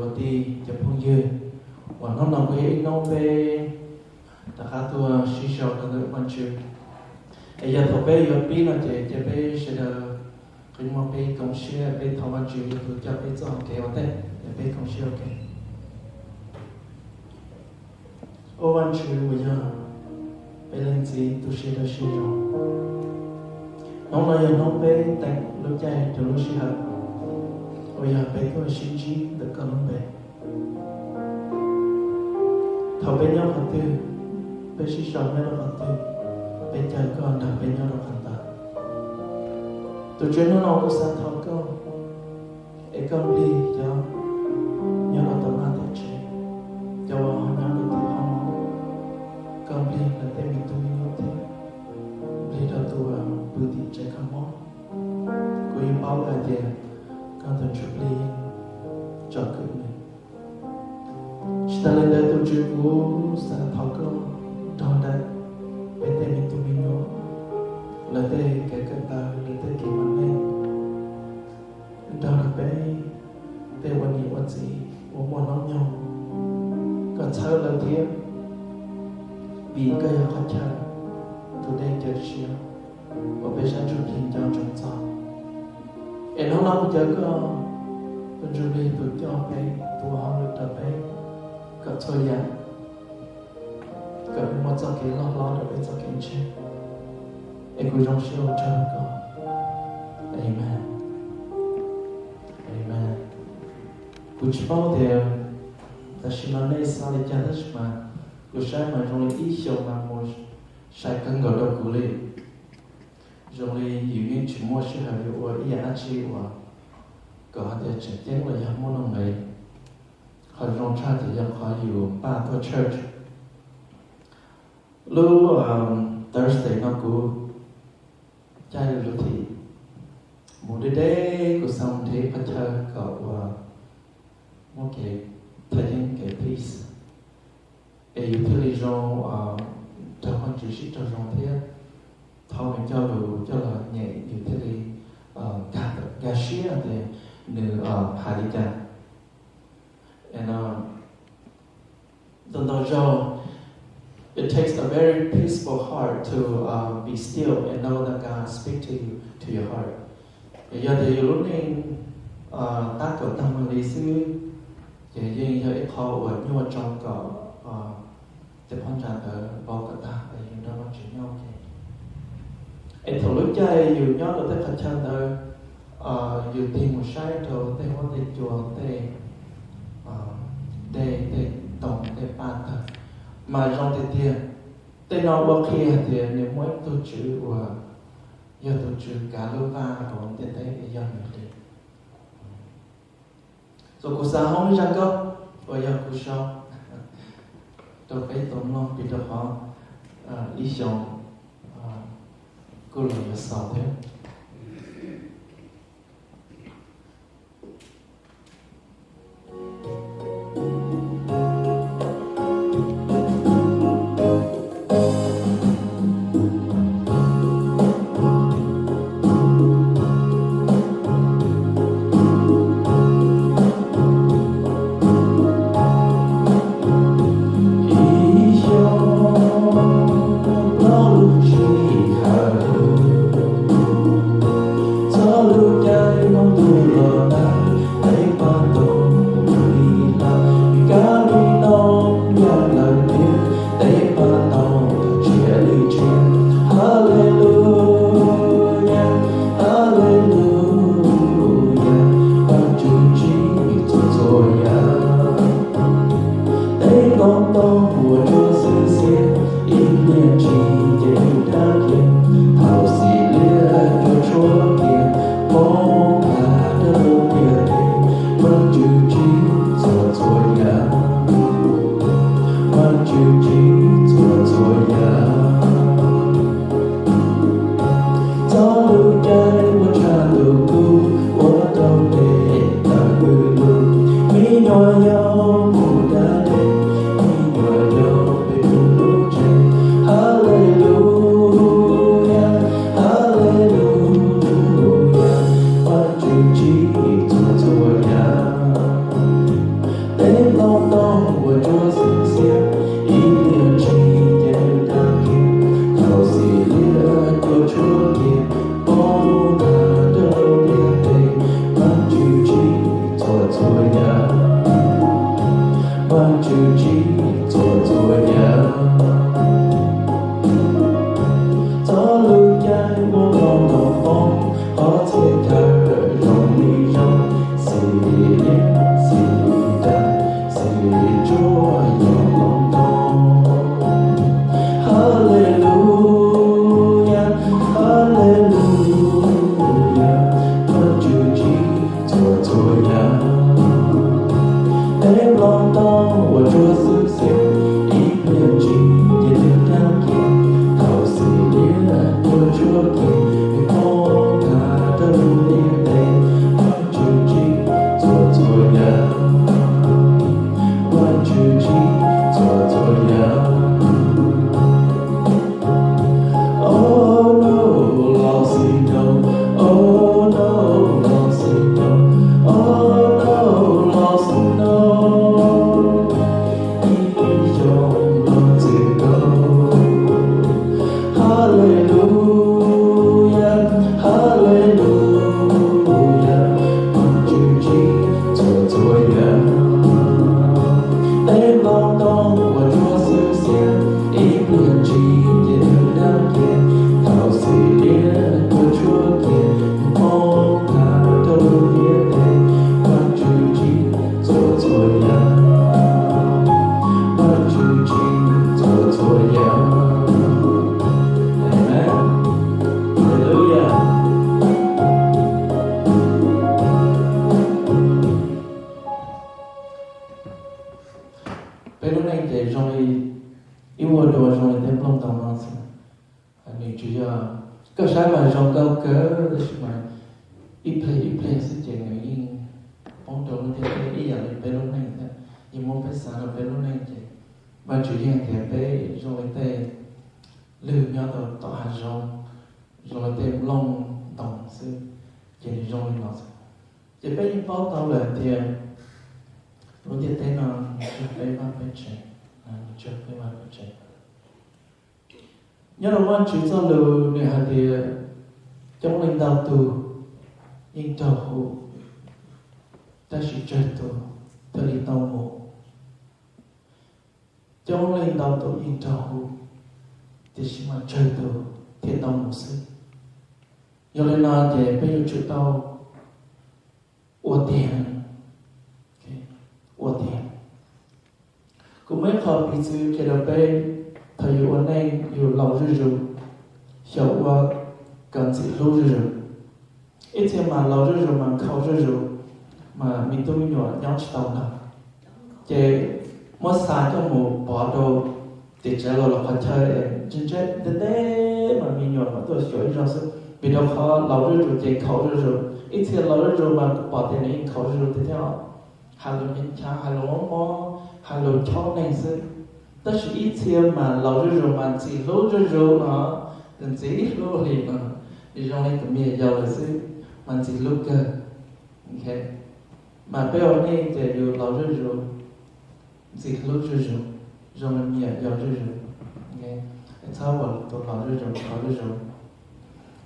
Kwv tij cov phooj ywg, uas hnub no kuj yog ib hnub peb rov qab tuaj sib sau rau ntawm Vajtswv. Es yog thaum peb yuav pib no ces cia peb sawv daws qhib muag peb koom siab, peb thov Vajtswv yog tus coj peb txoj hau kev ua ntej, es peb koom siab ua ke. Ua Vajtswv uas yog peb Leej Txiv tu siab dawb siab zoo, hnub no yog hnub peb teem lub caij rau lub sij hawm uas yog peb tuaj sib ntsib ntawm koj lub npe. Thaum peb nyob qhov twg, peb sib sau nyob rau qhov twg, peb caw koj nrog peb nyob rau qhov ntawd. Tus Tswv, hnub no kuv xav thov koj, es koj nplig cov nyob rau tom no tej tsev, cov uas ho nyob rau tim hoob, koj nplig lawv tej me tub me nyuam thiab nplig rau tus uas pw tim tsev kho mob. Kuv yeej paub hais tias koj tus Ntsuj Plig tsom kwm nws. Tsis tas li ntawd tus Tswv, kuv xav thov koj nrog nraim peb tej me tub me nyuam, lawv tej kev kawm ntawv, lawv tej kev ua neej, nrog rau peb tej ua niam ua txiv uas muaj hnub nyoog, koj txhawb lawv thiab, vim koj yog qhov chaw, tus dej cawm siab uas peb sab ntsuj plig nco ntsoov txog. Es hnub no kuv caw koj tus Ntsuj Plig tus coj peb, tus ua hauj lwm rau peb kom txhua yam kom peb muaj txoj kev loj hlob rau peb txoj kev ntshaw. Es kuv zoo siab ua tsaug rau koj. Amen. Amen. Kuv tsis paub tias tam sim no nej xav li cas tab sis mas kuv saib mas zoo li ib xyoos mas mus sai kawg nkaus rau kuv li. Zoo li yus yeej tsis muaj sij hawm yuav ua ib yam dab tsi uas kom hais tias tseem ceeb los yog muaj nuj nqis. Qhov zoo tshaj ces yog qhov yus npaj tuaj church. Lub Thursday no kuv caij lub thim mus deb deb, kuv xav mus nrhiav qhov chaw kom uas muaj kev thaj yeeb kev peace, es yus thiaj li zoo raug Vajtswv sib raug zoo thiab thov nws coj lus coj los nyem yus thiaj li nkag siab tias nws hais li cas. Ntau ntau zaug, it takes a very peaceful heart to be still and know that God speak to you, to your heart. Yog tias yus lub neej tab kaum tag mus li xwb, ces yeej yog ib qho uas nyuaj tso kom tej phab ntsa ntawd vau kom tag es yus nrog Vajtswv nyob ua ke. Es thaum lub caij yus nyob rau tej qhov chaw ntawd, yus tig mus saib rau tej huab tej cua, tej dej, tej ntoo, tej paj tawg, mas zoo tiag tiag. Tej no ua qhia hais tias nws muaj ib tug Tswv uas yog tus Tswv kav lub vaj hauv ntiaj teb es yog nws li. Txawm kuv xav hoob ib zaj nkauj uas yog kuv sau rau peb tau mloog vim rau qhov ib xyoos kuj los yuav xaus thiab. Peb nplooj ntoo uas tsuas xwb xiab, ib pliag ntshis ces nws daj kiag, thaum xim liab tuaj tshuab kiag, poob nthav rau lub ntiaj teb. Vaajtswv tsim txhua txhua yam, Vaajtswv tsim txhua txhua yam. Txog lub caij muaj nplooj ntoo poob, qhov txhia chaw zoo li zoo, xim liab xim daj, xim tsuab yog nplooj ntoo. Haleluyas, haleluyas, Vaajtswv tsim txhua txhua yam. Peb nplooj ntoo uas tsuas xwb xiab, ib pliag ntshis ces nws daj kiag, thaum xim liab tuaj tshuab kiag, nws poob nthav rau lub ntiaj teb. Vaajtswv tsim txhua txhua yam, Vaajtswv tsim txhua txhua yam. Oh no, los xij nrau, oh no, los xij nrau, oh no, los xij nrau. Ib xyoos los txwm nkaus. Haleluyas, haleluyas, Vaajtswv tsim txhua txhua yam. Peb nplooj ntoo uas tsuas xwb xiab, ib pliag ntshis ces nws daj kiag, thaum xim liab tuaj tshuab kiag, nws poob nthav rau lub ntiaj teb. Vaajtswv tsim txhua txhua yam, Vaajtswv tsim txhua txhua yam. Amen. Hallelujah. Peb lub neej ces zoo li ib vuag dua zoo li tej nplooj ntoo no xwb. Nws tsuas yog koj saib mas zoo nkauj kawg tab sis mas ib pliag ib pliag xwb ces nws yeej poob rau lub ntiaj teb ib yam li peb lub neej thiab. Yeej muab peb xav rau peb lub neej ces Vajtswv yeej hais tias peb zoo li tej lwg nyob rau tom hav zoov, zoo li tej nplooj ntoo xwb, ces nws zoo li no xwb. Ces peb yeej paub tau lawm hais tias lub ntiaj teb no nws tswj peb vaj peb tsev, nws tswj peb vaj peb tsev. Nyob rau Vajtswv txoj lus nws hais tias coob leej ntau tus yeej raug hu, tab sis tsawg tus thiaj li tau mus. Coob leej ntau tus yeej raug hu, tiam sis mas tsawg tus thiaj tau mus xwb. Yog li no ces peb yuav tsum tau ua tiag, ua tiag. Kuv muaj ib qho piv txwv qhia rau peb, thaum yus ua neej yus laus zuj zus, xyaum ua kom ntxim hlub zuj zus. Ib txhia mas laus zuj zus mas nkhaus zuj zus, mas me tub me nyuam nyob tsis tau nrog, ces muab xa coj mus pov rau tim tsev los qhov chaw ntse ntse ntev ntev mas me nyuam mam tuaj xyuas ib zaug xwb, vim rau qhov laus zuj zus ces nkhaus zuj zus. Ib txhia laus zuj zus mas kuv pom tias nws yeej nkhaus zuj zus tiag thiab os. Hais lus nchav nchav, hais lus mob mob, hais lus chob neeg xwb. Tab sis ib txhia mas laus zuj zus mas ntxim hlub zuj zus no, ntxim hlub li no, zoo li tus me nyuam yaus lawm xwb, mas ntxim hlub kawg. Mas peb ua neej ces yus laus zuj zus, ntxim hlub zuj zus, zoo li me nyuam yaus zuj zus. Txhob ua tus laus zuj zus, laus zuj zus.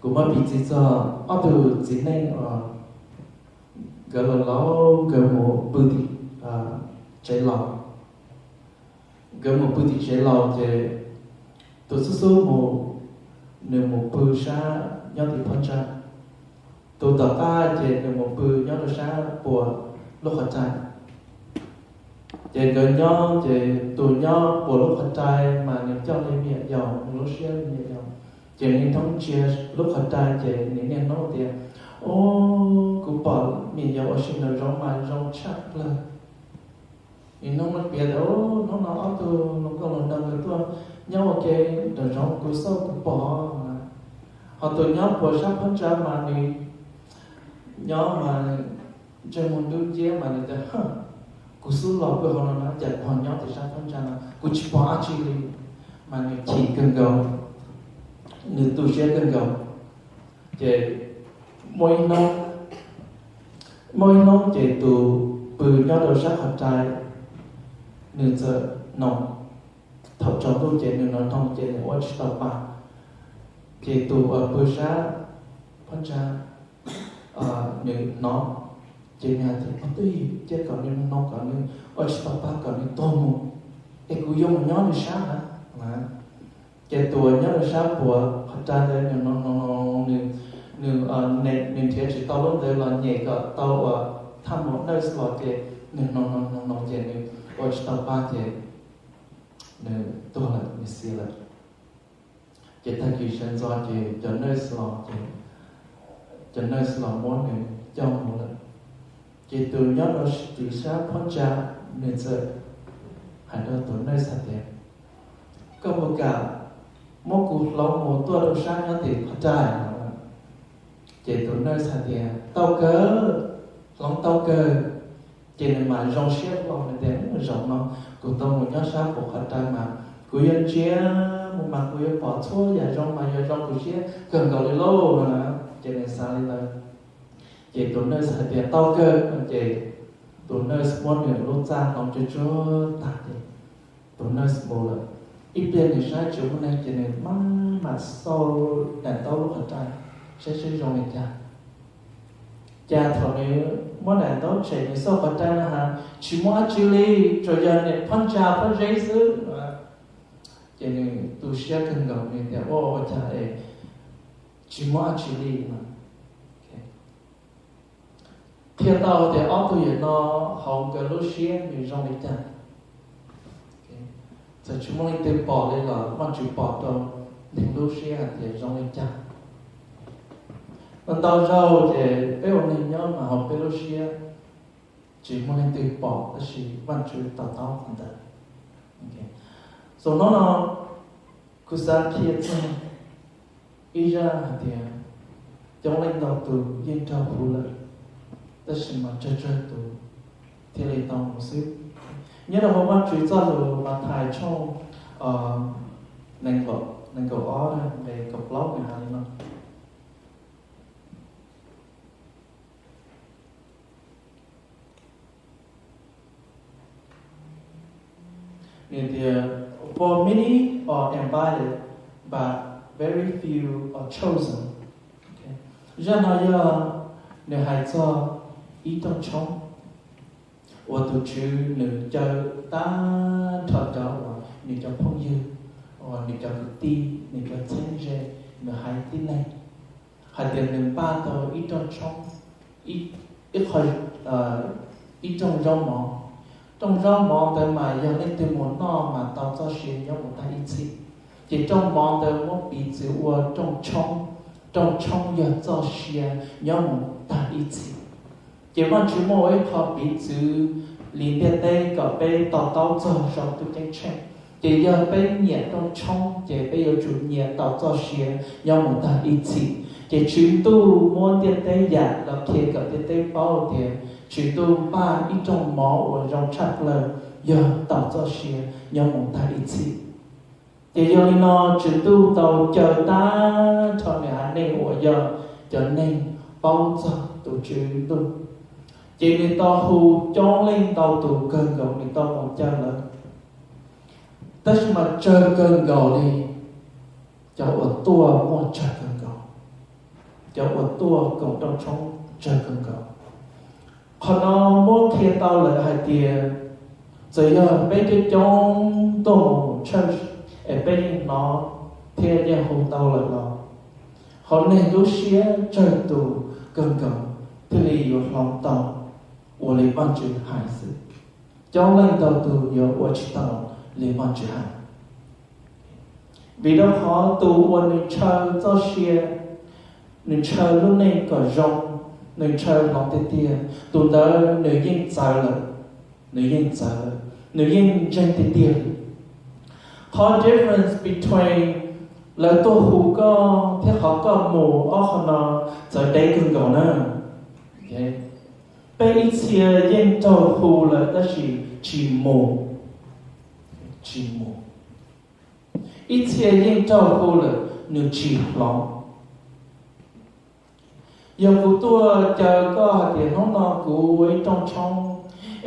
Kuv muab piv txwv txog ob tug txiv neej uas nkawd laus laus nkawd mus pw tim tsev laus. Nkawd mus pw tim tsev laus ces tus xub xub mus, nws mus pw sab nyob tim phab ntsa. Tus tom qab ces nws mus pw nyob rau sab puas lub qhov rai. Ces nkawd nyob ces tus nyob puas lub qhov rai mas nws coj li me nyuam yaus, nws lub siab li me nyuam yaus. Ces nws hnub ntsia lub qhov rai ces nws niaj hnub tias, Ub, kuv pom me nyuam yaus ua si nraum zoov mas zoo tshaj plaws. Nws hnub no piav tias, Ub, hnub no ob tug hluas nkauj hluas nraug nkawd tuaj nyob ua ke nraum zoov kuv xauj kuv pom. Ho tus nyob puas sab phab ntsa mas nws nyob mas ntsej muag dub nciab mas nws tias, Kuv xub los pw hauv no na, cas pog nyob tim sab phab ntsa no kuv tsis pom dab tsi li. Mas nws chim kawg nkaus, nws tu siab kawg nkaus. Ces muaj ib hnub, muaj ib hnub ces tus pw nyob rau sab qhov rai nws txawm noog. Thaum tsaus ntuj ces nws hnov noog ces nws ua tsis tau pa. Ces tus uas pw sab phab ntsa nws hnov, ces nws hais tias, Ua twj ywm cia kom nws noog kom nws ua tsis tau pa kom nws tuag mus, es kuv yuav mus nyob nws sab na. Ces tus uas nyob nws sab puag qhov rai ntawd nws hnov noog, nws nws nrhiav tsis tau lub ntawd los nyem kom tau uas thaj maum nurse los ces nws hnov noog ces nws ua tsis tau pa ces nws tuag lawm, nws xiv lawm. Ces tag kis sawv ntxov ces cov nurse los ces cov nurse los muab nws coj mus lawm. Ces tus nyob rau tim sab phab ntsa nws txawm hais rau tus nurse hais tias, Koj puas kam muab kuv hloov mus tuaj rau sab nyob tim qhov rai no? Ces tus nurse hais tias, Tau kawg, hloov tau kawg. Ces nws mam zoo siab hlo hais tias, Zaum no kuv tau mus nyob sab puag qhov rai mas kuv yuav ntsia mus mas kuv yuav pom txhua yam zoo mas yuav zoo kuv siab kawg nkaus li lauj, no na. Ces nws xav li ntawd. Ces tus nurse hais tias, Tau kawg, no ces tus nurse muab nws lub txaj hloov tsuag tsuag tag ces tus nurse mus lawm. Ib pliag nws saib tsis muaj neeg ces nws maj mam xauj daim ntaub lub qhov rai saib seb zoo li cas. Cas thaum nws muab daim ntaub tshem nws xauj qhov rai no ha, tsis muaj dab tsi li, tsuas yog niam phab ntsa phab zeb xwb. Ces nws tu siab kawg nkaus, nws tias, Ua, ua cas es tsis muaj dab tsi li no? Qhia tau tias ob tug yawm no hauv nkawd lub siab nws zoo li cas. Txawm tsis muaj leej twg pom li los Vajtswv pom rau neeg lub siab hais tias zoo li cas. Ntau ntau zaug ces peb ua neeg nyob mas hauv peb lub siab tsis muaj leej twg pom tab sis Vajtswv to taub qhov ntawd. Xaus hnub no kuv xav qhia txog ib zaj hais tias coob leej ntau tus yeej raug hu lawm, tab sis mas tsawg tsawg tus thiaj li tau mus xwb. Nyob rau hauv Vajtswv txoj lus Mathais tshooj nees nkaum ob nqe kaum plaub nws hais li no. Nws tias, For many are invited, but very few are chosen. Zaj no yog nws hais txog ib rooj tshoob uas tus tswv nws caw tag nrho cov uas nws cov phooj ywg, uas nws cov kwv tij, nws cov txheeb ze, nws haiv tib neeg, hais tias nws npaj tau ib rooj tshoob, ib qho, ib rooj zaub mov. Rooj zaub mov ntawd mas yog leej twg mus noj mas tau txoj sia nyob mus tag ib txhis. Ces rooj mov ntawd muab piv txwv ua rooj tshoob, rooj tshoob yog txoj sia nyob mus tag ib txhis. Ces Vajtswv muaj ua ib qho piv txwv li ntiaj teb kom peb to taub txog saum ntuj ceeb tsheej. Ces yog peb nyiam rooj tshoob ces peb yuav tsum nyiam tau txoj sia nyob mus tag ib txhis. Ces Tswv Ntuj muab ntiaj teb yam los qhia kom ntiaj teb paub tias Tswv Ntuj npaj ib rooj mov uas zoo tshaj plaws yog tau txoj sia nyob mus tag ib txhis. Ces yog li no Tswv Ntuj tau caw tag nrho nws haiv neeg uas yog cov neeg paub txog tus Tswv Ntuj, ces nws tau hu coob leej ntau tus kawg nkaus nws tau mus caw lawv. Tab sis mas tsawg kawg nkaus li cov uas tuaj muaj tsawg kawg nkaus, cov uas tuaj koom rooj tshoob tsawg kawg nkaus. Qhov no muab qhia tau lawm hais tias txawm yog peb coob coob tuaj mus church es peb yeej hnov thiab yeej hu tau lawm los, hauv neeg lub siab tsawg tus kawg nkaus thiaj li yuav hloov tau ua li Vajtswv hais xwb. Coob leej ntau tus yuav ua tsis tau li Vajtswv hais. Vim rau qhov tus uas nws ntshaw txoj sia, nws ntshaw lub neej kom zoo, nws ntshaw hloov tiag tiag, tus ntawd nws yeej txawv lawm, nws yeej txawv lawm, nws yeej ntseeg tiag tiag. Qhov difference between lawv tuaj hu koj thiab qhov koj mus, ob qho no txawv deb kawg nkaus na. Peb ib txhia yeej raug hu lawm tab sis tsis mus, tsis mus. Ib txhia yeej raug hu lawm nws tsis hloov. Yog kuv tuaj caw koj hais tias hnub no kuv ua ib rooj tshoob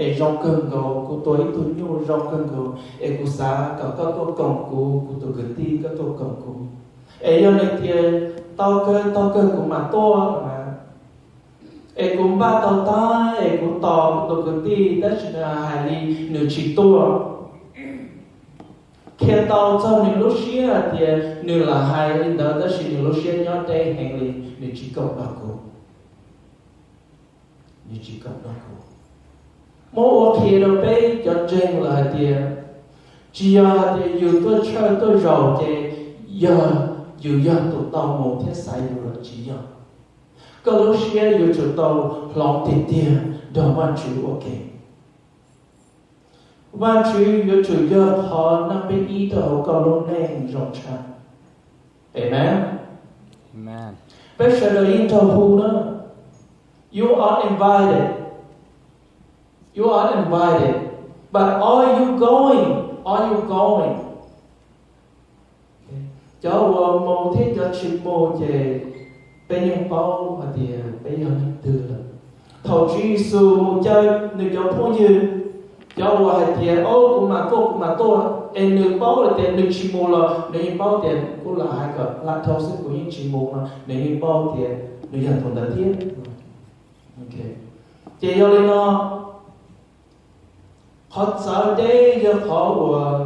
Es zoo kawg nkaus, kuv tua ib tug nyuj zoo kawg nkaus, es kuv xav kom koj tuaj koom kuv, kuv tus kwv tij, koj tuaj koom kuv. Es yog nws tias tau kawg, tau kawg, kuv mam tuaj na. Es kuv npaj tau tag, es kuv tos kuv tus kwv tij, tab sis nws hais li nws tsis tuaj. Qhia tau txog nws lub siab hais tias nws lam hais li ntawd, tab sis nws lub siab nyob deb heev li, nws tsis koom nrog kuv. Nws tsis koom nrog kuv. Muab ua qhia rau peb cov ntseeg lawm hais tias, tsis yog hais tias yus tuaj tshawj tuaj zaum ces yog yus yog tus tau mus thiab xaiv yus lawm, tsis yog. Koj lub siab yuav tsum tau hloov tiag tiag nrog Vajtswv ua ke. Vajtswv yuav tsum yog qhov naj peb ib rau hauv koj lub neej zoo tshaj. Amen. Peb sawv daws yeej raug hu na. You are invited. You are invited. But are you going? Are you going? Cov uas mus thiab cov tsis mus ces peb yeej paub hais tias peb yog leej twg lawm. Thaum Tswv Yexus mus caw nws cov phooj ywg, cov uas hais tias, o, kuv mam tuaj, kuv mam tuaj, es nws paub lawm tias nws tsis mus los nws yeej paub tias kuv lam hais kom hla dhau xwb, kuv yeej tsis mus no, nws yeej paub tias nws yog tus ntawd thiab. Ces yog li no, qhov txawv deb yog qhov uas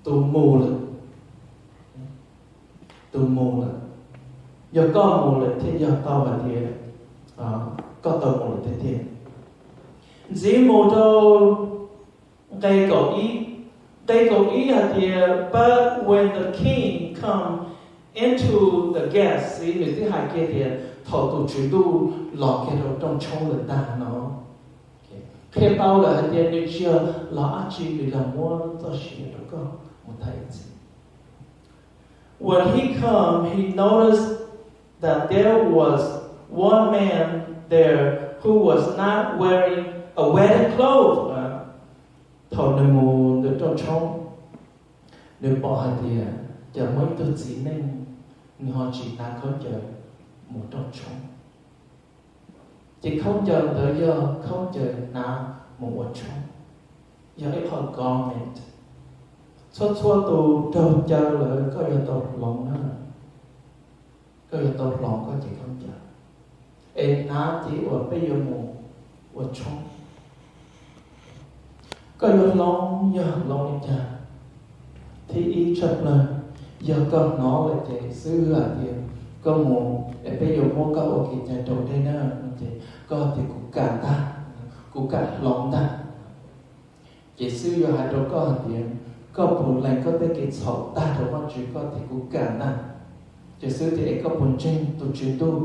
tus mus lawm, tus mus lawm. Yog koj mus lawm thiaj yog tau hais tias koj tau mus lawm tiag tiag. Ntxiv mus rau nqe kaum ib, nqe kaum ib hais tias, but when the king come into the gate, xwb nws twb hais kiag tias thaum tus Tswv Ntuj los kiag rau rooj tshoob lawm ntag no. Qhia tau lawm hais tias nws tsis yog los dab tsi, nws los muab txoj sia rau koj mus tag ib txhis. When he come, he noticed that there was one man there who was not wearing a wedding clothes. Thaum nws mus ntawm rooj tshoob, nws pom hais tias cas muaj ib tug txiv neej, nws ho tsis hnav khaub ncaws mus rooj tshoob. Ces khaub ncaws ntawd yog khaub ncaws hnav mus ua tshoob, yog ib qho garment. Txhua txhua tus raug caw lawm koj yuav tau hloov na, koj yuav tau hloov koj cev khaub ncaws es hnav ces uas peb yuav mus ua tshoob. Koj yuav hloov yog hloov li cas? Thib ib tshaj plaws, yog koj hnov lawm ces xib hwb hais tias koj mus es peb yuav muab koj ua kev cai raus dej na, ces koj tias kuv kam ntag, kuv kam hloov ntag. Ces xib hwb yuav hais rau koj hais tias koj puas lees koj tej kev txhaum tag rau Vajtswv, koj tias kuv kam ntag. Ces xib hwb tias es koj puas ntseeg tus Tswv Ntuj?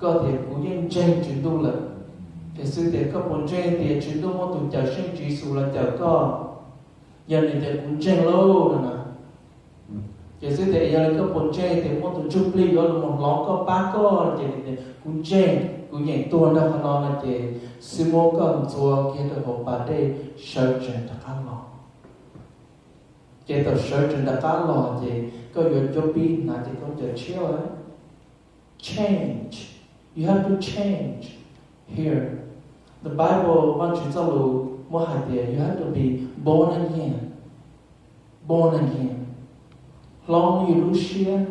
Koj tias kuv yeej ntseeg Tswv Ntuj lawm. Ces xib hwb tias koj puas ntseeg tias Tswv Ntuj muaj tus Cawmseej Tswv Yexus los cawm koj? Yog nws tias kuv ntseeg lauj no na, ces xib hwb tias yog li koj puas ntseeg tias muaj tus ntsuj plig yuav los hloov koj pab koj? Ces nws tias kuv ntseeg, kuv nyeem tuag nrog qhov no no ces xib hwb muab koj ntxuav kiag rau hauv pas dej sawv tsees rov qab los. Ces thaum sawv tsees rov qab los ces koj yuav cuab pib hnav cev khaub ncaws tshiab lawm. Change. You have to change here. The Bible, Vajtswv txoj lus muab hais tias you have to be born again. Born again. Hloov yus lub siab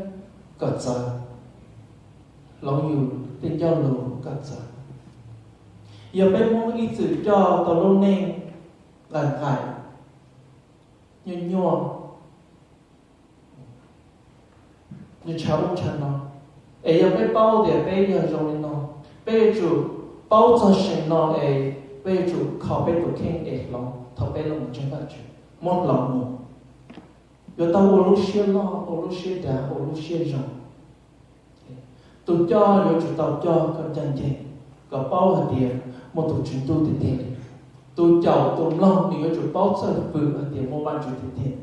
kom txawv. Hloov yus tej ncauj lus kom txawv. Yog peb muab ib txwm coj tau lub neej nqaim nqaim, nyuaj nyuaj, ntshav ub ntshav no, es yog peb paub tias peb yog zoo li no, peb yuav tsum paub txog seem no es peb yuav tsum kho peb tus kheej es hloov thaum peb los ntseeg Vajtswv, muab hloov mus. Yuav tau ua lub siab loj, ua lub siab dav, ua lub siab zoo. Tus coj yuav tsum tau coj koj ncaj ncees, kom paub hais tias muaj tus Tswv Ntuj tiag tiag li. Tus caum tus mloog nws yuav tsum paub txawj hwm hais tias muaj Vajtswv tiag tiag.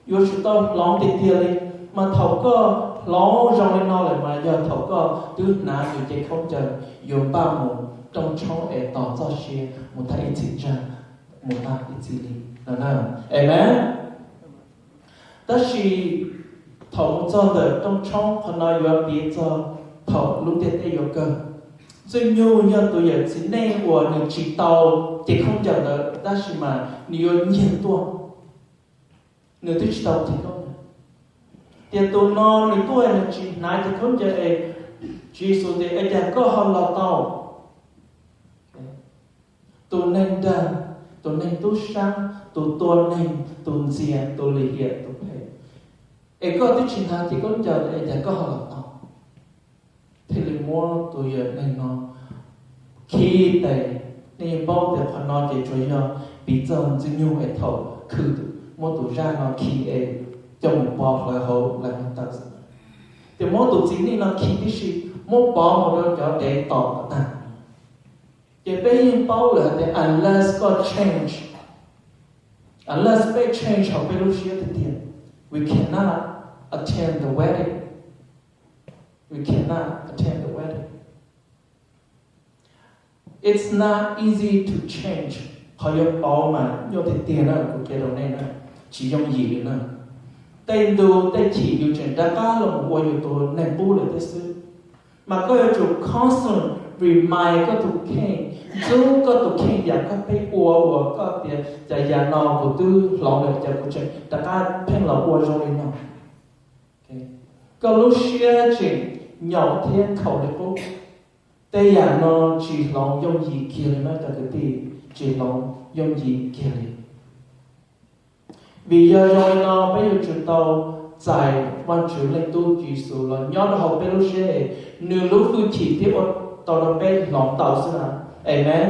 Yuav tsum tau hloov tiag tiag li, mas thaum koj hloov zoo li no lawm mas yog thaum koj twb hnav nws cev khaub ncaws yuav npaj mus rooj tshoob es tos txoj sia mus tag ib txhis ntag, mus tag ib txhis li no na. Amen. Tab sis thaum mus txog ntawm rooj tshoob, qhov no yuav piv txog thaum lub ntiaj teb yuav kawg. Ntxwg Nyoog yog tus yawm txiv neej uas nws tsis tau ces khaub ncaws ntawd, tab sis mas nws yuav nyiag tuaj, nws twb tsis tau ces khaub ncaws. Tias tus no nws tuaj nws tsis hnav ces khaub ncaws es Tswv Yexus tias, Es cas koj ho los tau? Tus neeg dag, tus neeg tub sab, tus tua neeg, tus ntxias, tus lim hiam, tus phem, es koj twb tsis hnav ces khaub ncaws es cas koj ho los tau? Thiaj li muab tus yawm neeg no khi tes. Nej yeej paub tias qhov no ces tsuas yog piv txog Ntxwg Nyoog es thaum khwv muab tus zaj no khi es coj mus pov hlawv hauv lawv hauv taw xwb. Ces muab tus txiv neej no khi tib si, muab pov mus rau cov dev tom tag. Ces peb yeej paub lawm hais tias unless koj change, unless peb change hauv peb lub siab tiag tiag, we cannot attend the wedding. We cannot attend the wedding. It's not easy to change. Qhov yuav pauv mas nyuaj tiag tiag na, kuv qhia rau nej na, tsis yooj yim li na. Tej ntu tej chim yus tseem rov qab los mus ua yus tus neeg qub lawm thiab xwb. Mas koj yuav tsum constant remind koj tus kheej, ntxub koj tus kheej yam koj pheej ua uas koj tias cas yam no kuv twb hloov lawm cas kuv tseem rov qab pheej los ua zoo li no. Koj lub siab tseem nyaum thiab nkhaus li qub. Tej yam no tsis hloov yooj yim kiag li na cov kwv tij, tsis hloov yooj yim kiag li. Vim yog zoo li no peb yuav tsum tau txais Vajtswv Leej Tub Tswv Yexus los nyob rau hauv peb lub siab es nws lub hwj chim thiaj ua tau rau peb hloov tau xwb na. Amen.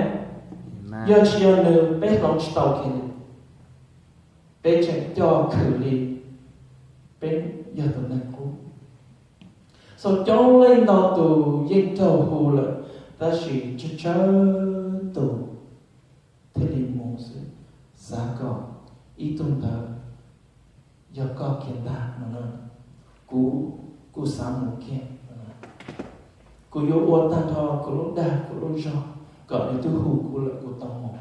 Yog tsis yog nws peb hloov tsis tau kiag li. Peb tseem coj khwm li peb yog tus neeg qub. Xaus coob leej ntau tus yeej raug hu lawm, tab sis tsawg tsawg tus thiaj li mus xwb. Xav kom ib tug ntawd yog koj kiag ntag no na, kuv kuj xav mus kiag. Kuv yuav ua tag nrho kuv lub dag kuv lub zog kom nws twb hu kuv lawm kuv tau mus.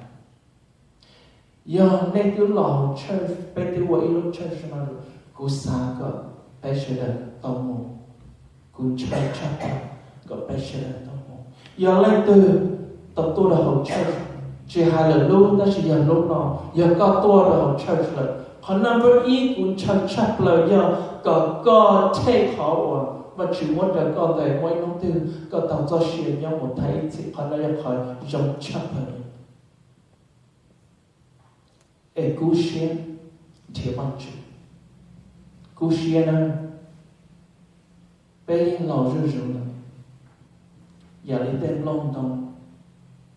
Yog nej twb los hauv church, peb twb ua ib lub church no lawm, kuv xav kom peb sawv daws tau mus. Kuv ntshaw tshaj plaws kom peb sawv daws tau mus. Yog leej twg tau tuaj rau hauv church, tsis hais lwm lub tab sis yog lub no, yog koj tuaj rau hauv church lawm, qhov number ib kuv ntshaw tshaj plaws yog kom koj take qhov uas Vajtswv muab rau koj ntawd, muaj ib hnub twg koj tau txoj sia nyob mus thaiv ib txhis, qhov no yog qhov zoo tshaj plaws li. Es kub siab nrhiav Vajtswv, kub siab na. Peb yeej laus zuj zus lawm, yam li tej nplooj ntoo,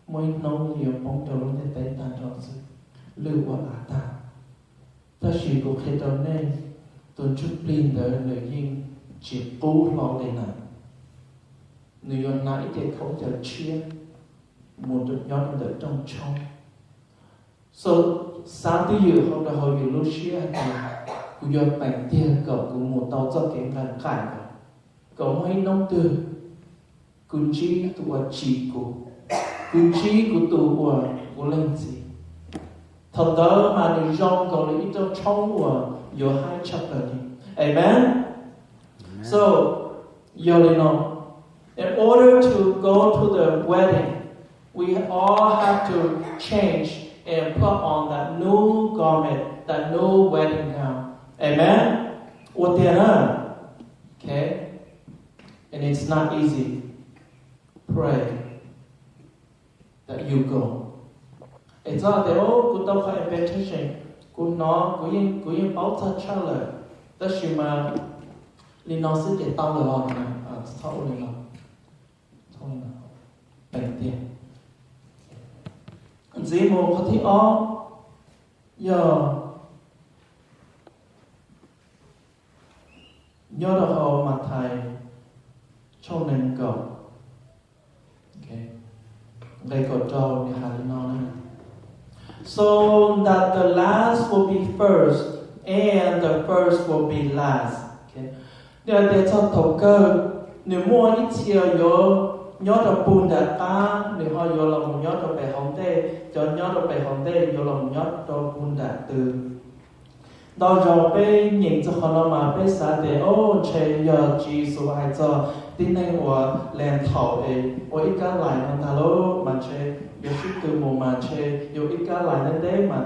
muaj ib hnub yuav poob rau lub ntiaj teb tag nrho xwb, lwj ua av tag. Tab sis kuv qhia rau nej, tus ntsuj plig ntawd nws yeej tsis qub hlo li na. Nws yuav hnav ib ce khaub ncaws tshiab mus nyob rau ntawm rooj tshoob. So, xav twj ywm hauv rau hauv yus lub siab hais tias kuv yuav peem tiag kom kuv mus tau txoj kev nqaim nqaim ntawd, kom muaj ib hnub twg kuv ntsib tus uas tsim kuv, kuv ntsib kuv tus uas kuv lees txim. Thaum ntawd mas nws zoo nkaus li ib rooj tshoob uas yuav haib tshaj plaws li. Amen. So, yog li no, in order to go to the wedding, we all have to change and put on that new garment, that new wedding gown. Amen. Ua tiag na. Okay. And it's not easy. Pray that you go. Es txhob tias, Kuv tau qhov invitation, kuv hnov, kuv yeej, kuv yeej paub txog tshaj lawm, tab sis mas li no xwb ces tau lawm os. Txhob ua li no. Txhob ua li no. Peem tiag. Ntxiv mus qhov thib ob yog nyob rau hauv Mathais tshooj nees nkaum, nqe kaum rau nws hais li no na: So that the last will be first, and the first will be last. Nws hais tias txog thaum kawg, nws muaj ib txhia yuav nyob rau puag nram qab, nws ho yuav los mus nyob rau pem hauv ntej, cov nyob rau pem hauv ntej yuav los mus nyob rau puag nram ntws. Ntau zaus peb nyeem txog qhov no mas peb xav tias, o, ntshe yog Tswv Yexus hais txog tib neeg uas lees thaum es ua ib kab lais no ntag lauj, mas ntshe yuav sib tw mus mas ntshe yuav ib kab lais ntev ntev mas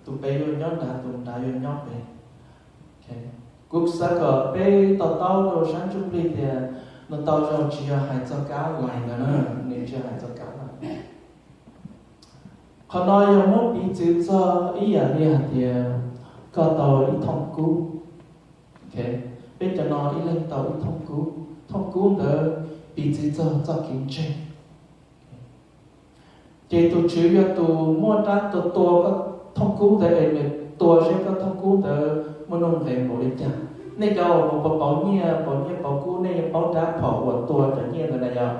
tus pem yuav nyob nrad, tus nrad yuav nyob pem. Kuv xav kom peb to taub rau sab ntsuj plig tias no ntau zaus tsis yog hais txog kab lais ntawd na, nws tsis yog hais txog kab lais. Qhov no yog muab piv txwv txog ib yam li hais tias koj tau ib thooj kub. Peb cov no ib leeg tau ib thooj kub, thooj kub ntawd piv txwv txog txoj kev ntseeg. Ces tus tswv yog tus muaj rab tua tua koj thooj kub ntawd es nws tua seb koj thooj kub ntawd muaj nuj nqis npaum li cas. Nej cov uas mus pauv nyiaj, pauv nyiaj pauv kub, nej yeej paub rab phom uas tua cov nyiaj ntawd na yog.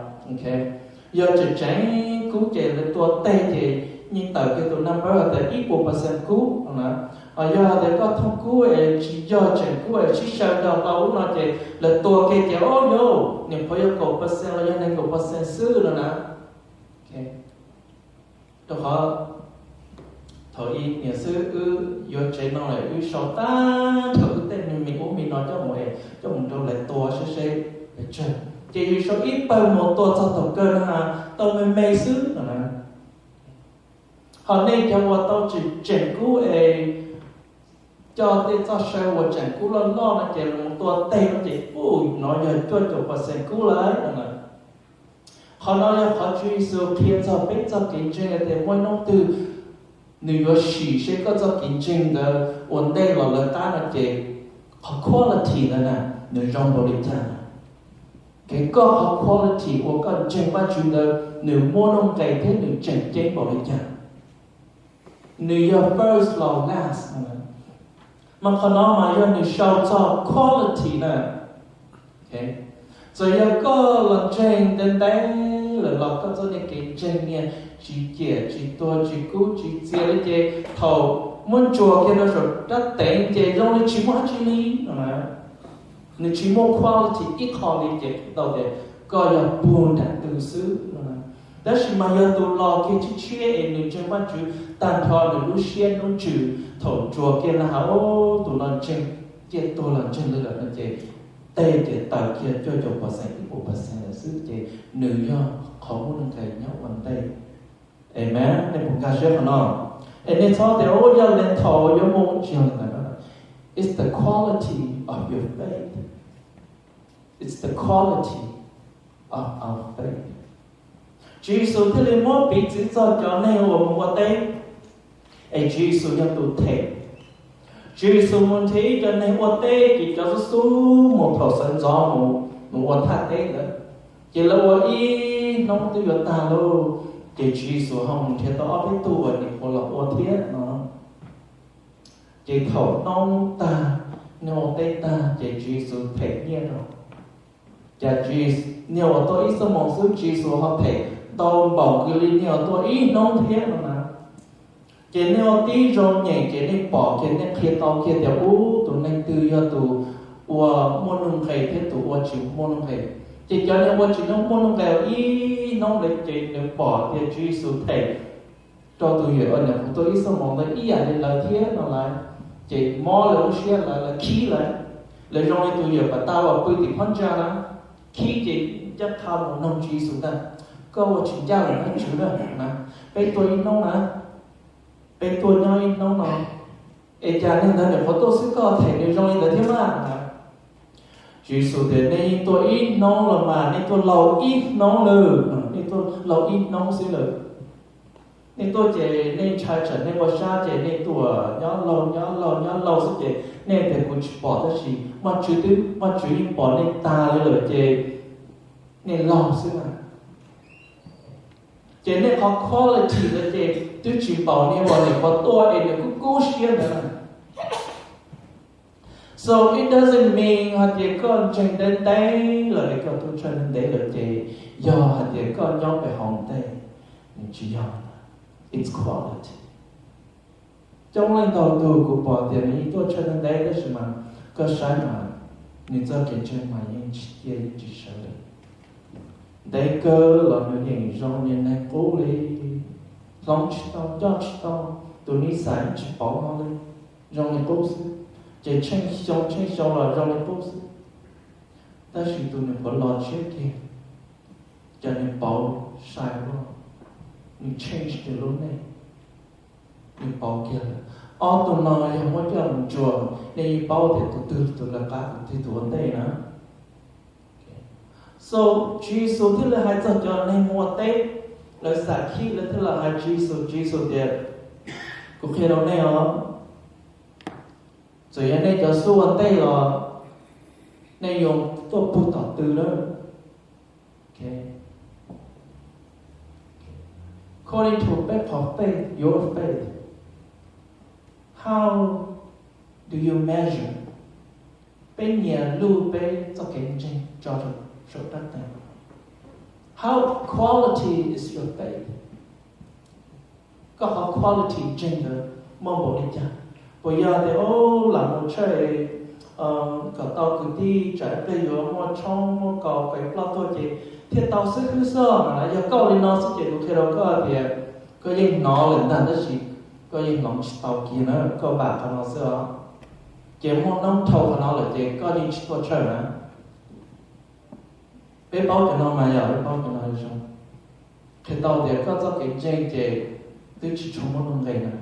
Yog tseem tseem kub ces lawv tua teg ces yeej tawm kiag tus number hais tias ib puas percent kub no na. Ho yog hais tias koj thooj kub es tsis yog tseem kub es sib xyaw nrog tau ub no ces lawv tua kiag ces o yog niam qhuav yog kaum percent los yog nees nkaum percent xwb no na. Rau qhov thaum ub niam xwb wb yuav tsev no lawm wb sau tag nrho wb tej me ub me no coj mus es coj mus rau lawv tua seb seb pes tsawg. Ces yus sau ib pawg mus tua txog thaum kawg no tau me me xwb no na. Ho nej cov uas tau tseem tseem kub es coj tej txoj saw uas tseem kub loj loj no ces los mus tua teg no ces ub no yog cuaj caum percent kub lawm no na. Qhov no yog qhov Tswv Yexus qhia txog peb txoj kev ntseeg tias muaj ib hnub twg nws yuav sim seb koj txoj kev ntseeg ntawd ua ntej los lawv qab no ces qhov quality ntawd na nws zoo npaum li cas. Kev koj qhov quality uas koj ntseeg Vajtswv ntawd nws muaj nuj nqis thiab nws tseem ceeb npaum li cas. Nws yog first los last. Mas qhov no mas yog nws sau txog quality na. Txawm yog koj los ntseeg ntev ntev lawm los koj txoj niag kev ntseeg niag tsis ciam tsis tuag tsis kub tsis txias li ces thaum muab ntsuas kiag rau saum rab teev ces zoo li tsis muaj dab tsi li no na. Nws tsis muaj quality ib qho li ces tau tias koj yog puag nram twg xwb no na. Tab sis mas yog tus los kiag tshiab tshiab es nws ntseeg Vajtswv tag nrho nws lub siab lub ntsws thaum ntsuas kiag na has ub tus no ntseeg ciaj tuag los ntseeg li lawm no ces tej ces tawm kiag cuaj caum percent ib puas percent lawm xwb ces nws yog qhov muaj nuj nqis nyob ua ntej. Amen. Nej puas nkag siab qhov no? Es nej txhob tias ub yog lees thaum yuav mus, tsis yog li ntawd. It's the quality of your faith. It's the quality of our faith. Tswv Yexus thiaj li muab piv txwv txog cov neeg uas mus ua teb, es Tswv Yexus yog tus them. Tswv Yexus mus nrhiav ib co neeg ua teb ces cov xub xub mus thaum sawv ntxov mus, mus ua thaj teb ntawd, ces lawv ua ib hnub twb yuav tag lauj, ces Tswv Yexus ho mus nrhiav tau ob peb tug uas nim qhuav los ua thiab no. Ces thaum hnub tag, neeg ua teb tag ces Tswv Yexus them nyiaj rau. Cas niag uas tuaj ib xuab moos xwb Tswv Yexus ho them ntau npaum nkaus li niag uas tuaj ib hnub thiab no na. Ces nej ua tib zoo nyeem ces nej pom kiag, nej qhia tau kiag tias ub tus neeg twg yog tus ua muaj nuj nqis thiab tus ua tsis muaj nuj nqis. Ces cov neeg ua tsis muaj nuj nqis ib hnub ntawd ces nws pom tias Tswv Yexus them rau tus yawm uas nim qhuav tuaj ib xuab moos ntawd ib yam li lawv thiab no lawm, ces mob lawv lub siab lawm, lawv khib lawm. Lawv zoo li tus yawm pas tas uas pw tim phab ntsa na, khib ces ncaj qha mus noog Tswv Yexus ntag, koj ua tsis ncaj lawm Vajtswv na, peb tuaj ib hnub na, peb tuaj nyob ib hnub no, es cas neeg ntawd nim qhuav tuaj xwb koj them nws zoo li ntawd thiab mas. Tswv Yexus tias nej yeej tuaj ib hnub los mas, nej tuaj laug ib hnub lawm, nej tuaj laug ib hnub xwb lawm. Nej tuaj ces nej ntshai tsam nej ua sab ces nej tuaj nyob laug nyob laug nyob laug xwb ces nej tias kuv tsis pom, tab sis Vajtswv twb, Vajtswv yeej pom nej tag li lawm ces nej laug xwb na. Ces nej qhov quality ntawd ces twb tsis npaum niag uas nim qhuav tuaj es nws kub kub siab ntawd na. So it doesn't mean hais tias koj ntseeg ntev ntev lawm es koj tuaj tshaj ntev lawm ces yog hais tias koj nyob pem hauv ntej, nws tsis yog. It's quality. Coob leej ntau tus kuv pom tias nws yeej tuaj tshaj ntev ntev tab sis mas koj saib mas nws txoj kev ntseeg mas yeej tsis ciaj yeej tsis sawv li. Ntev kawg los nws yeej zoo li neeg qub li, hloov tsis tau coj tsis tau, tus nij xais tsis pauv no li, zoo li qub xwb. Ces tsheej xyoo tsheej xyoo los zoo li qub xwb. Tab sis tus niam qhuav los tshiab kiag, cas nws pauv sai lub, nws change kiag lub neej, nws pauv kiag lawm. Ob tug no yog muab coj mus ntsuas, nej yeej paub tias tus twg tus lawv qab, tus twg tus ua ntej na. So, Tswv Yexus thiaj li hais txog cov neeg mus ua teb, lawv xam khib lawv thiaj li hais Tswv Yexus, Tswv Yexus tias, kuv qhia rau nej os, txawm yog nej cov xub ua ntej los nej yuav tuaj puag tom tw lawm. According to peb qhov faith, your faith, how do you measure? Peb nyias luj peb txoj kev ntseeg tso saum rab teeg. How quality is your faith? Koj qhov quality ntseeg ntawd muaj npaum li cas? Puas yog tias, o, lam mus tshawj kom tau kwv tij tsam ib pliag yuav muaj tshoob muaj kos pes ploj tuaj ces thiaj tau xwb hwb xwb, yog koj li no xwb ces kuv qhia rau koj tias koj yeej hnov lawm ntag tab sis koj yeej hloov tsis tau kiag na, koj vam qhov no xwb os. Ces muaj noob dhau qhov no lawm ces koj yeej tsis tuaj tshawj na. Peb paub cov no mas yog peb paub cov no zoo. Qhia tau tias koj txoj kev ntseeg ces twb tsis tshua muaj nuj nqis na,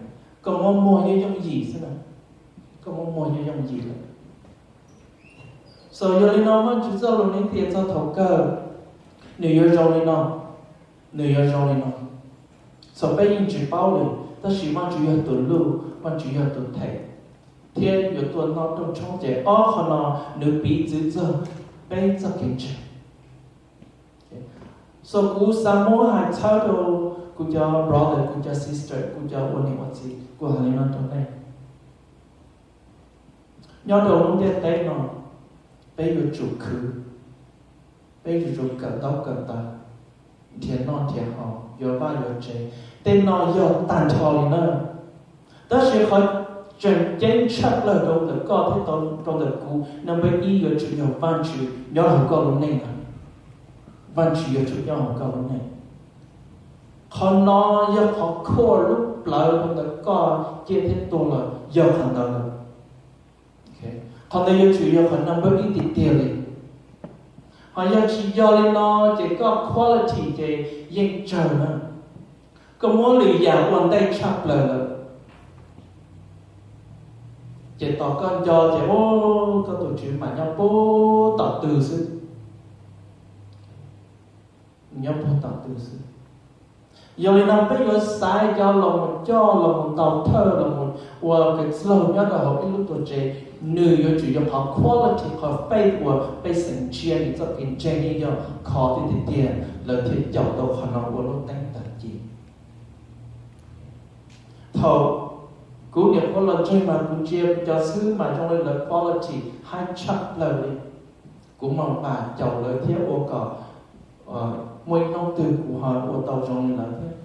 koj muab muag yooj yooj yim xwb na, koj muab muag yooj yooj yim lawm. So yog li no Vajtswv txoj lus nws tias txog thaum kawg nws yuav zoo li no, nws yuav zoo li no. So peb yeej tsis paub li, tab sis Vajtswv yog tus luj, Vajtswv yog tus them, thiab yuav tuaj noj rooj tshoob ces ob qho no nws piv txwv txog peb txoj kev ntseeg. So kuv xav muab hais txhawb rau kuv cov brother, kuv cov sister, kuv cov ua niam ua txiv, kuv hais li no rau nej. Nyob rau lub ntiaj teb no, peb yuav tsum khwv, peb yuav tsum kawm ntaub kawm ntawv, nrhiav noj nrhiav haus, yuav vaj yuav tsev. Tej no yog tag nrho li na. Tab sis qhov tseem ceeb tshaj plaws rau ntawm koj thiab rau ntawm kuv, number ib yuav tsum yog Vajtswv nyob hauv koj lub neej na. Vajtswv yuav tsum nyob hauv koj lub neej. Qhov no yog qhov core, lub plawv rau ntawm koj ciaj thiab tuag los yog qhov ntawd lawm. Qhov ntawd yuav tsum yog qhov number ib tiag tiag li. Ho yog tsis yog li no ces koj quality ces yeej tsawg na. Koj muab lwm yam ua ntej tshaj plaws lawm, ces tos koj nco ces, o, koj tus tswv mas nyob puag tom tw xwb, nyob puag tom tw xwb. Yog li no peb yuav xaiv cov los mus coj los mus ntaus thawj los mus ua kev txaug nyob rau hauv ib lub tuam tsev, nws yuav tsum yog qhov quality, qhov faith uas pej xeem ntsia nws txoj kev ntseeg yeej yog khov tiag tiag tiag, lawv thiaj caum tau qhov no ua lub teeb tag ci. Thaum kuv nyuam qhuav los ntseeg mas kuv ntsia kuv cov xib hwb mas zoo li lawv quality high tshaj plaws li. Kuv mam pam caum lawv thiab ua kom muaj ib hnub twg kuv ho ua tau zoo li lawv thiab.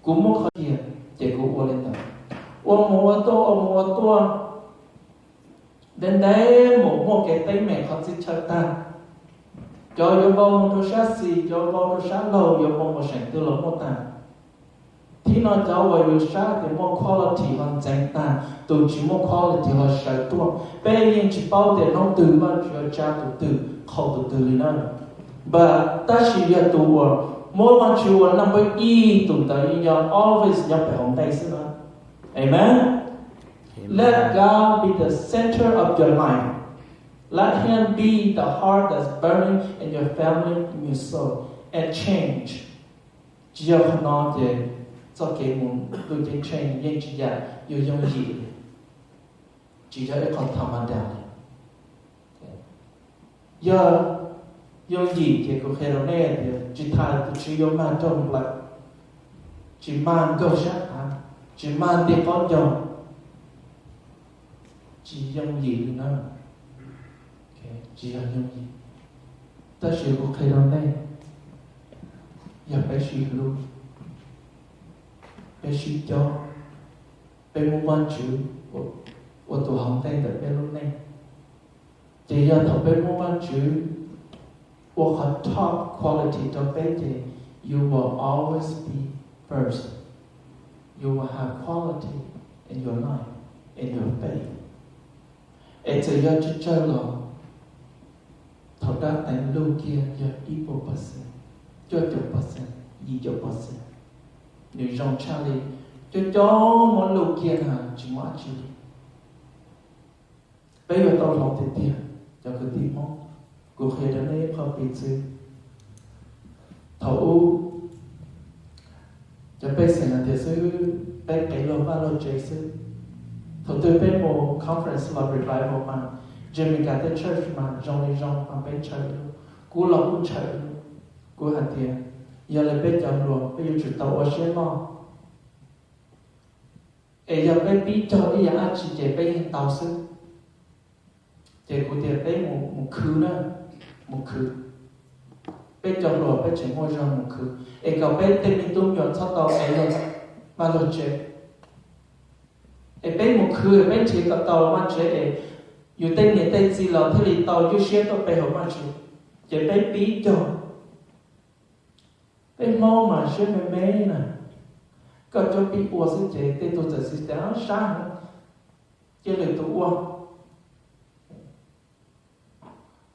Kuv muab qhov tiag ces kuv ua li ntawd, ua mus ua tuaj, ua mus ua tuaj, ntev ntev mus muaj kev teeb meem qhov txhia chaw tag. Cov yuav vau mus rau sab xis, cov vau rau sab laug, yuav vau mus seem twg los muaj tag. Thib no cov uas yus saib tias muaj quality ho ntxeev tag, tus tsis muaj quality ho sawv tuaj. Peb yeej tsis paub tias hnub twg Vajtswv yuav tsa tus twg qhau tus twg li na. But tab sis yog tus uas muab Vajtswv ua number ib, tus ntawd yeej yog always nyob pem hauv ntej xwb na. Amen. Let God be the center of your life. Let Him be the heart that's burning in your family, in your soul, and change. Tsis yog qhov no ces txoj kev mus ntuj ceeb tsheej yeej tsis yam yuav yooj yim li. Tsis yog ib qho tham ma das li. Yog yooj yim ces kuv qhia rau nej tias tsis tas tus tswv yuav mag rooj plaws, tsis mag nkaug sab av, tsis mag nti qaub ncaug, tsis yooj yim li na. Tsis yog yooj yim. Tab sis kuv qhia rau nej, yog peb sib hlub, peb sib cob, peb muab Vajtswv ua tus hauv ntej ntawm peb lub neej, ces yog thaum peb muab Vajtswv ua qhov top quality rau peb ces you will always be first. You will have quality in your life, in your faith. Es txawm yog tsawg tsawg los, thaum dab teev luj kiag yog ib puas percent, cuaj caum percent, yim caum percent, nws zoo tshaj li cov cov muab luj kiag na tsis muaj dab tsi li. Peb yuav tau hloov tiag tiag cov kwv tij Hmoob. Kuv qhia rau nej ib qho piv txwv. Thaum ub, cov pej xeem hais tias xwb, peb qev luag vaj luag tsev xwb. Thaum twg peb mus conference los revival mas, Jamaica tej church mas zoo li zoo mas peb ntshaw ib lub, kuv los kuj ntshaw ib lub. Kuv hais tias, yog li peb cov hluas peb yuav tsum tau ua siab loj. Es yog peb pib cog ib yam dab tsi ces peb yeej tau xwb. Ces kuv tias peb mus khwv na, mus khwv. Peb cov hluas peb tseem muaj zog mus khwv, es kom peb tej me tub me nyuam txhob tau qev luag vaj luag tsev. Es peb mus khwv peb nrhiav kom tau vaj tsev es yus tej niam tej txiv los thiaj li tau ywj siab tuaj pe hauv vaj tsev. Ces peb pib cog. Peb Hmoob mas siab me me na, koj cov pib ua xwb ces tej tug txawm xis tas sab heev, cia lwm tus ua.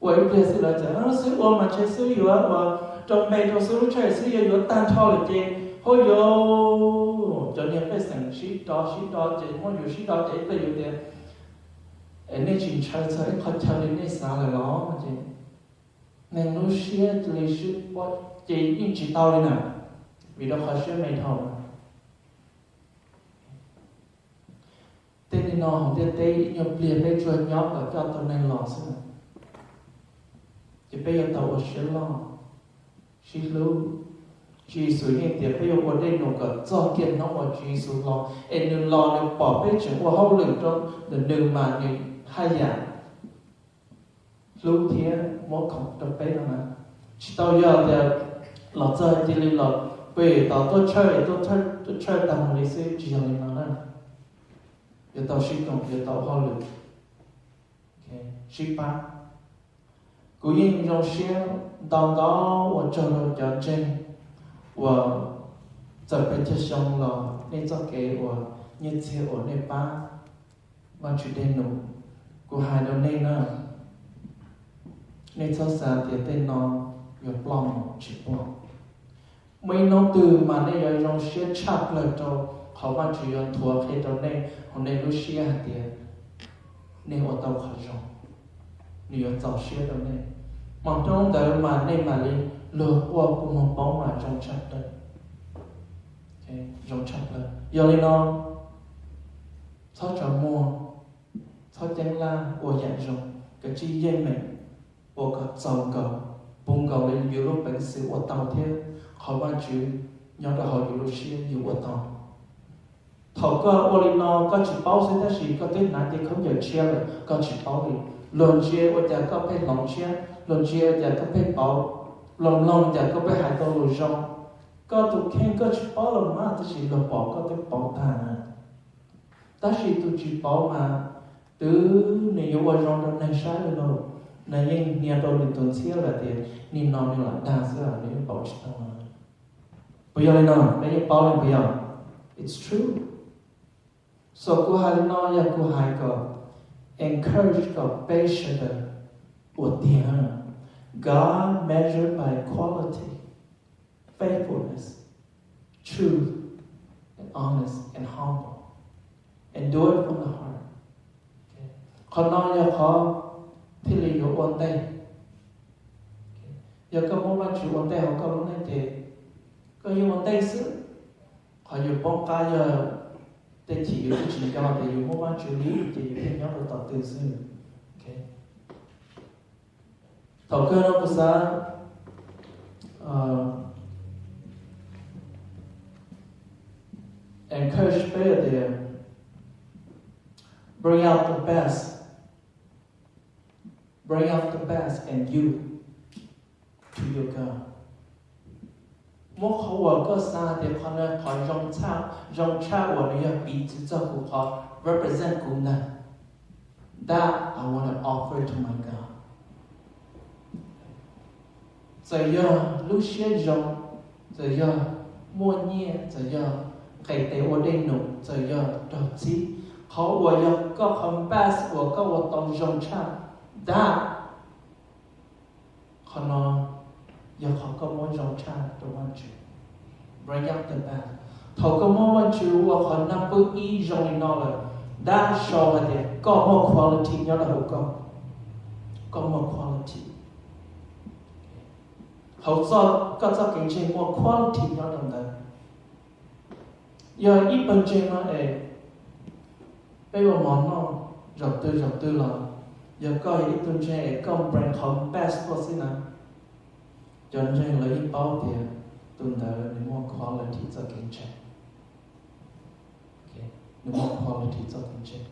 Ua ib pliag xwb lawv txawm xwb ua mas ntshe xwb yuav ua rau npe rau xwb lub tsheb xwb yuav yuav tag nrho lawm ces hauj yus cov niag pej xeem sib rov sib rov ces muab yus sib rov ces ib pliag yus tias, es nej tsis ntshaw txog ib qho chaw li nej xav lawm los? Ces neeg lub siab li sib puab ces yeej tsis tau li na, vim rau qhov siab me dhau. Tej li no hauv ntiaj teb ib nyuag pliag peb tsuas nyob kom coj tau neeg los xwb. Ces peb yuav tau ua siab loj, sib hlub. Tswv Yexus yeej tias peb yuav ua dej num kom txog kiag hnub uas Tswv Yexus los, es nws los nws pom peb tseem ua hauj lwm rau ntawm nws mas nws haj yam hlub thiab muab khoom rau peb no na. Tsis tau yog tias los txog cia li los pem tau tuaj tshawj, tuaj tshawj tag mus li xwb, tsis yog li no na. Yuav tau sib koom, yuav tau hauj lwm, sib pab. Kuv yeej zoo siab ntau ntau ua tsaug rau cov ntseeg uas txawm peb caug xyoo los nej txoj kev uas nyiaj txiag uas nej pab Vajtswv dej num. Kuv hais rau nej na, nej txhob xav tias tej no yuav ploj mus, tsis ploj. Muaj ib hnub twg mas nej yuav zoo siab tshaj plaws rau qhov Vajtswv yuav nthuav qhia rau nej hauv nej lub siab hais tias nej ua tau qhov zoo, nws yuav txaus siab rau nej. Hmo hnub ntawd mas nej mam li luag quaj kua muag poob mas zoo tshaj plaws. Zoo tshaj plaws. Yog li no, txhob tsaus muag, txhob ceeb laj, ua yam zoo, kav tsij yeej meem ua kom txaus nkaus, puv nkaus li yus lub peev xwm ua tau thiab qhov Vajtswv nyob rau hauv yus lub siab yus ua tau. Thaum koj ua li no koj tsis paub xwb tab sis koj twb hnav cev khaub ncaws tshiab lawm koj tsis paub li. Luag ntsia ua cas koj pheej hloov tshiab, luag ntsia ua cas koj pheej pauv, luag mloog cas koj pheej hais tau lus zoo. Koj tus kheej koj tsis paub los mas tab sis luag pom koj twb paub tag na. Tab sis tus tsis paub mas twb nws yuav ua zoo rau neeg saib li lauj, nws yeej hnia rau nws tus ntxhiab lawm tias nim no nws lam dag xwb nws yeej paub tsis tau. Puas yog li no? Peb yeej paub li puas yog? It's true. So kuv hais li no yog kuv hais kom encourage kom peb sawv daws ua tiag. God measured by quality, faithfulness, truth, and honest and humble, and do it from the heart. Qhov no yog qhov thiaj li yuav ua ntej. Yog koj muab Vajtswv ua ntej hauv koj lub neej ces koj yeej ua ntej xwb. Qhov yus poob qab yog tej chim yus twb tsis nco tias yus muab Vajtswv li ces yus thiaj nyob rau tom twg xwb. Thaum kawg no kuv xav encourage peb tias bring out the best, bring out the best in you to your God. Muab qhov uas koj xav tias qhov no qhov zoo tshaj, zoo tshaj uas nws yog piv txwv txog kuv, qhov represent kuv ntag, that I want to offer to my God. Txawm yog lub siab zoo, txawm yog muaj nyiaj, txawm yog nqes tes ua dej num, txawm yog raug txhib, Qhov uas yog koj qhov best uas koj ua tau zoo tshaj, ntag, qhov no yog qhov koj muab zoo tshaj rau Vajtswv. Bring up the best. Thaum koj muab Vajtswv ua qhov number ib zoo li no lawm, ntag sau hais tias koj muaj quality nyob rau hauv koj. Koj muaj quality. Hauv koj txoj kev ntseeg muaj quality nyob rau ntawd. Yog ib pawg ntseeg no es peb ua mov noj zaum twg zaum twg los, yog koj yog ib tug ntseeg es koj bring qhov best tuaj xwb na, cov ntseeg lawv yeej paub tias tus ntawd nws muaj quality txoj kev ntseeg. Nws muaj quality txoj kev ntseeg.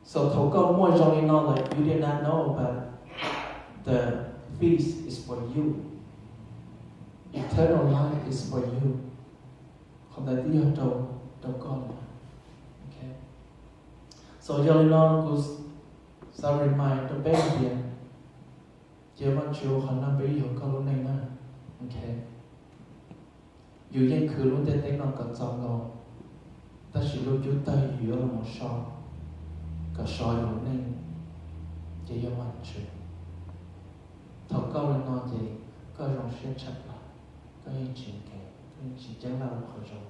So thaum koj muaj zoo li no lawm, you did not know, but the feast is for you. Eternal life is for you. Qhov ntawd twb yog rau, rau koj lawm. So yog li no kuv xav remind rau peb hais tias, cia Vajtswv ua qhov number ib hauv koj lub neej na. Yus yeej khwv lub ntiaj teb no kom txaus nkaus, tab sis lub cub tawg yus yuav los so, kom so yus lub neej, ces yog Vajtswv. Thaum koj ua li no ces koj zoo siab tshaj plaws, koj yeej tsis nkees, koj yeej tsis ceeb laj lub qhov zoo.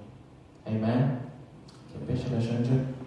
Amen. Ces peb sawv daws sawv ntsug.